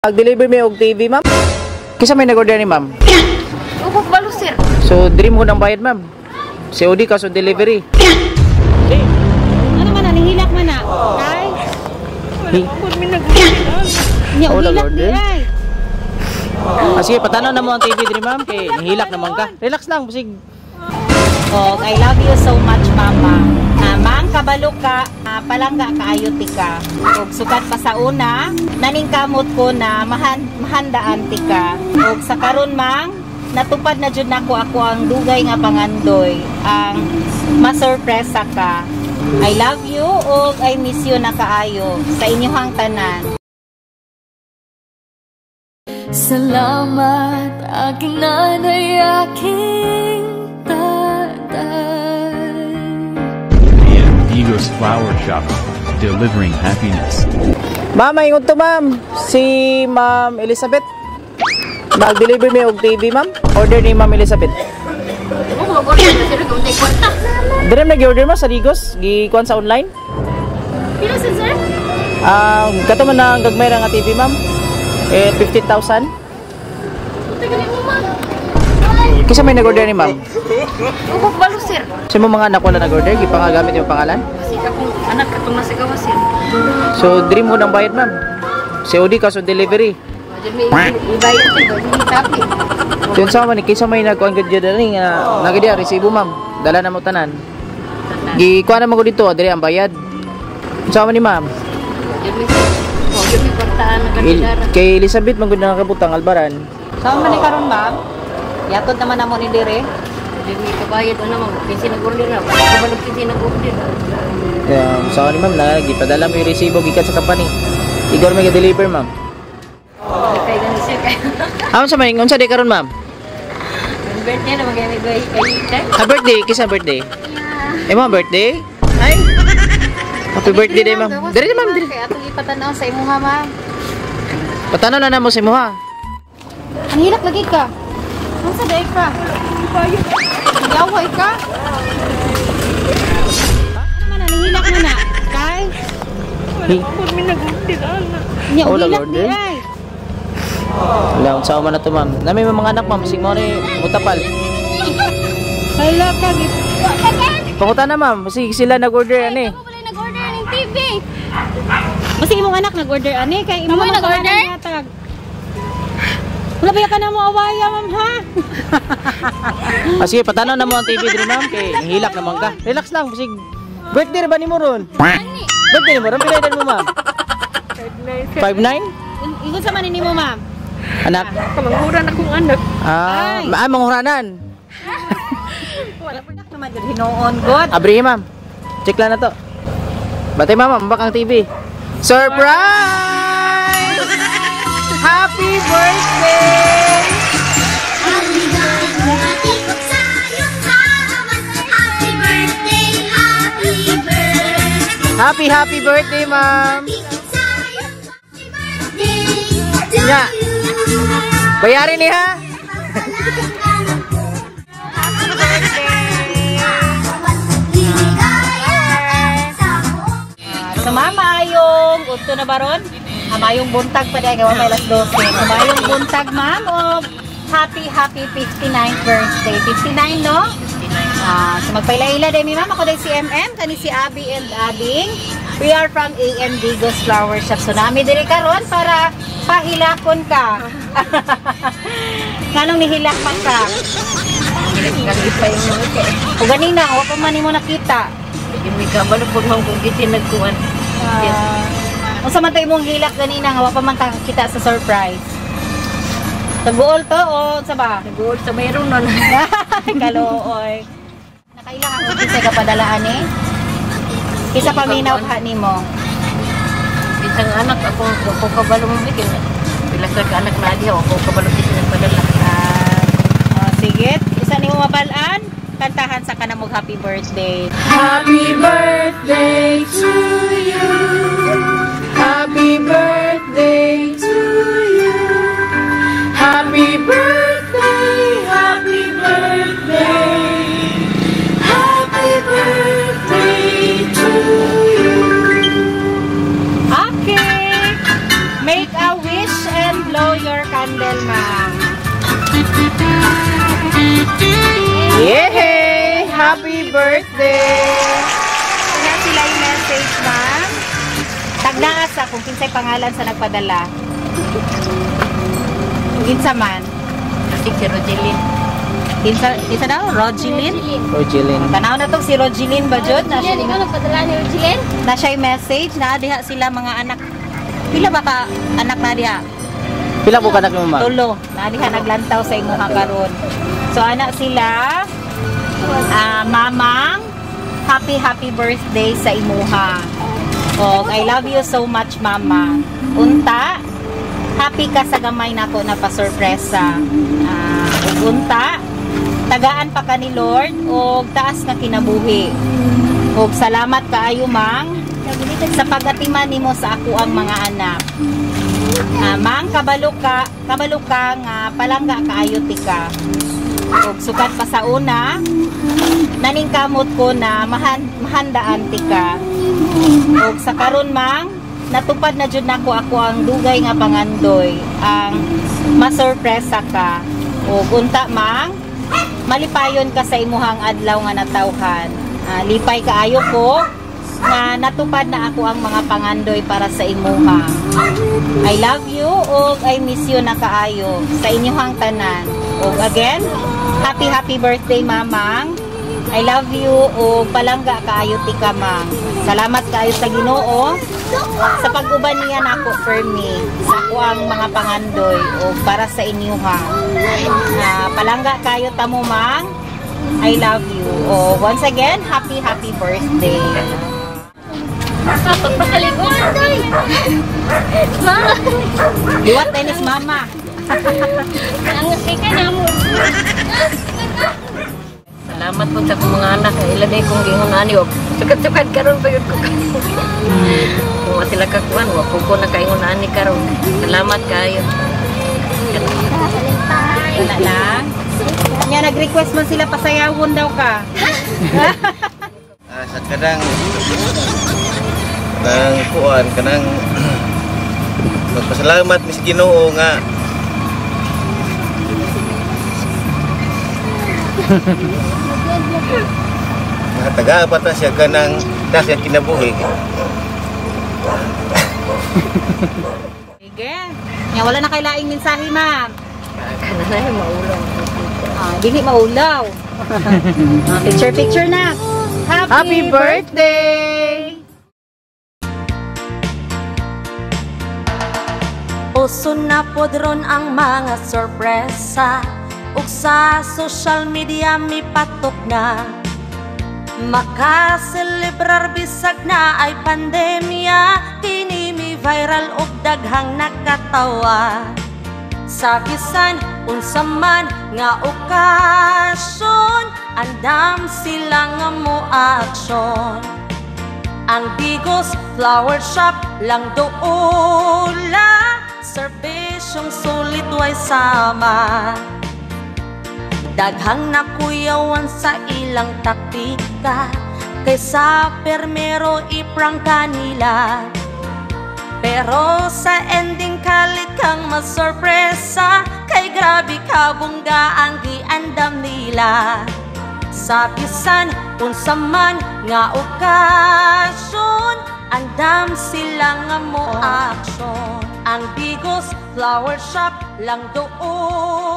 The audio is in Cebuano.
Mag-deliver mi og TV, ma'am. Kinsa may nag-order ni, ma'am? Wa ko kabalo, sir. So, diri mo nang bayad, ma'am. COD, cash on delivery. Eh, Ano man na, nihilak man na? Kay? Hi. Nya, Wala hilak di order? ay. Ah, sige, patanaw na mo ang TV diri, ma'am. Kay nihilak naman ka. Relax lang, basig. Oh, I love you so much, Mama. Mang, kabalo ka, palangga kaayo tika. Ug sukat pa sa una, naningkamot ko na mahandaan tika. Ug sa karon, Mang, natupad na jud nako ako ang dugay nga pangandoy, ang masurpresa ka. I love you ug I miss you na kaayo sa inyong tanan. Salamat, aking nanay, aking tatay. AM Digos Flower Shop, delivering happiness. Ma'am, ingon to, ma'am. Si Ma'am Elizabeth. Mag-deliver mi og TV, ma'am. Order ni Ma'am Elizabeth. Ako mag-order na, sir, kung tay kwarta. Dire nag-order mo sa Digos, gikuan sa online. Pila sa, sir? Kato man ang gagmay ra nga TV, ma'am. Eh, 50,000. Tagali mo, ma'am. Kinsa may nag-order ni, ma'am? Wa ko kabalo, sir. Sa mo mga anak wala nag-order, gipangagamit yung pangalan. Kasi akong anak katong nasa gawas, sir. So, diri mo nang bayad, ma'am. COD, cash on delivery. Diyan may ibayad, sir. May tapi. So, unsa man ni, kinsa may nagkuan gud diri nga nagidi resibo, ma'am. Dala na mo tanan. Gikuan na mo ko dito, diri ang bayad. Unsa man ni, ma'am? Diyan may sir. Oh, diyan may kwartaan na kanidara. Kay Elizabeth man gud nakabutang albaran. Saan man ni karon, ma'am? Yatod naman namo ni dire. Diyan may kabayad ano, ma'am. Kinsa nag-order na. Kabalo kinsa nag-order. Kaya sa ni ma'am na gipadala mo yung resibo gikan sa company. Igor may deliver, ma'am. Kay gani, sir. Ah, unsa may unsa di karon, ma'am? Birthday na magay may kay. Ah, birthday, kinsa birthday? Eh, ma'am, birthday? Ay. Happy birthday day, ma'am. Diri, ma'am, diri. Kay atong ipatanaw sa imuha, ma'am. Patanaw na namo sa imuha. Ang hilak lagi ka. Unsa day ka? Yaway ka? Ano man na, nihilak man na? Kay? Hi. Nya, Wala hilak di order? ay. Wala, unsa man na to, ma'am. Nami mga anak, ma'am, sig mo ni mutapal. Hala ka. Pangutan na, ma'am, sig sila nag-order ani. Ako pala nag-order ng TV. Basta imong anak nag-order ani kay imo Amo man nag-order? pangalan yatag. Wala ba ka na mo awaya, ma'am, ha? Ah, sige, patanaw na mo ang TV diri, ma'am, kay hilak naman ka. Relax lang, sig birthday ra ba nimo ron? Birthday nimo ron, pila edad mo, ma'am? 5'9"? Ingon sa man nimo, ma'am? Anak. Kamanghuran akong anak. Ah, Ay. ah, manghuranan. Wala pa naman jud hinuon god. Abrihi, ma'am. Check lang na to. Batay, ma'am, ambak ang TV. Surprise! Happy birthday! Happy birthday, happy birthday. Happy, happy birthday, ma'am! Happy birthday to Nya. you. Bayarin ni ha? Happy birthday. Ligaya sa buong So ma'am, maayong udto na baron? Maayong buntag pa dahil gawa may alas 12. So maayong buntag, ma'am, o happy happy 59th birthday. 59, no? Ah, so magpailaila day mi, ma'am. Ako day si MM, kani si Abby and Ading. We are from AM Digos Flower Shop. So nami diri karon para pahilakon ka. Nganong nihilak man ka? Lagi pa yung mga kay. O ganina, wa pa man nimo nakita. Yung may kabalo pag ma'am kung kinsa nagkuan. Ah, unsa man to imong hilak ganina nga wa pa man ka kita sa surprise? Taguol to o unsa ba? Nag-uol sa mayroon nun. Kaluoy. Nakailang ang kinsay ka padalaan eh? Kisa paminaw ka nimo. Isang anak ako, ako kabalo mo bikin. Pila ka anak na diha, ako kabalo kinsa nagpadala. Ah, oh, sige, isa nimo mabal-an, kantahan sa kanang mo happy birthday. Happy birthday to you. Happy birthday to you. Happy birthday, happy birthday. Happy birthday to you. Okay. Make a wish and candle, ma'am. Yay! Happy birthday! Na sila yung message, ma'am. Tagnaa sa kung kinsay pangalan sa nagpadala. Kinsa man? Kasi si Rogeline. Kinsa daw? Rogeline? Rogeline. Tanaw na tong si Rogeline ba jud? Na Rogeline, ikaw nagpadala ni Rogeline? Na siya message na diha sila mga anak. Pila ba ka anak na diha? Pila po kanak mo, ma'am? Tulo. Na diha naglantaw sa imuha karon. So anak sila, mamang, happy happy birthday sa imuha. Og I love you so much, mama. Unta, happy ka sa gamay nako na pasurpresa. Ug unta, tagaan pa ka ni Lord og taas nga kinabuhi. Og salamat kaayo, mang, sa pag-atiman nimo sa ako ang mga anak. Mang, kabalo ka nga palangga kaayo tika. Ug sukad pa sa una, naningkamot ko na mahandaan tika. Ug sa karon, mang, natupad na jud nako ako ang dugay nga pangandoy, ang masurpresa ka. Ug unta, mang, malipayon ka sa imuhang adlaw nga natawhan. Lipay kaayo ko nga natupad na ako ang mga pangandoy para sa imuha. I love you ug I miss you na kaayo sa inyuhang tanan. Ug again, happy happy birthday, mamang. I love you ug palangga kaayo tika, mang. Salamat kaayo sa Ginoo sa pag-uban niya nako for me sa ako ang mga pangandoy ug para sa inyuha. Palangga kayo tamo, mang. I love you. Oh, once again, happy happy birthday. Pagpakaligon. Ma! Liwat tayo mama. Ang ka na mo. Salamat po sa akong mga anak. Ila day kong giingon ani og sukad-sukad karon pa yun ko. Kung wa sila kakuan, wa po ko nakaingon ani karon. Salamat kayo. Wala lang. Nya nag-request man sila, pasayawon daw ka. Sa kanang nang kuan kanang magpasalamat mi sa Ginoo nga taga pa ta siya kanang ta siya kinabuhi. Sige. Nya wala na kay laing mensahe, ma'am. Kana na maulaw. Dili maulaw. Picture picture na. Happy birthday! Uso na pod ron ang mga sorpresa ug sa social media mipatok na. Makaselebrar bisag na ay pandemya, kini mi viral ug daghang nakatawa. Sa bisan unsa man nga okasyon, andam sila nga mo aksyon. Ang Digos Flower Shop lang doula, serbisyong sulit way sama. Daghang nakuyawan sa ilang taktika, kaysa permero iprangka nila. Pero sa ending kalit kang masorpresa, kay grabe kabungga ang giandam nila. Sa bisan unsa man nga okasyon, andam sila nga mo aksyon. Ang Digos Flower Shop lang doon.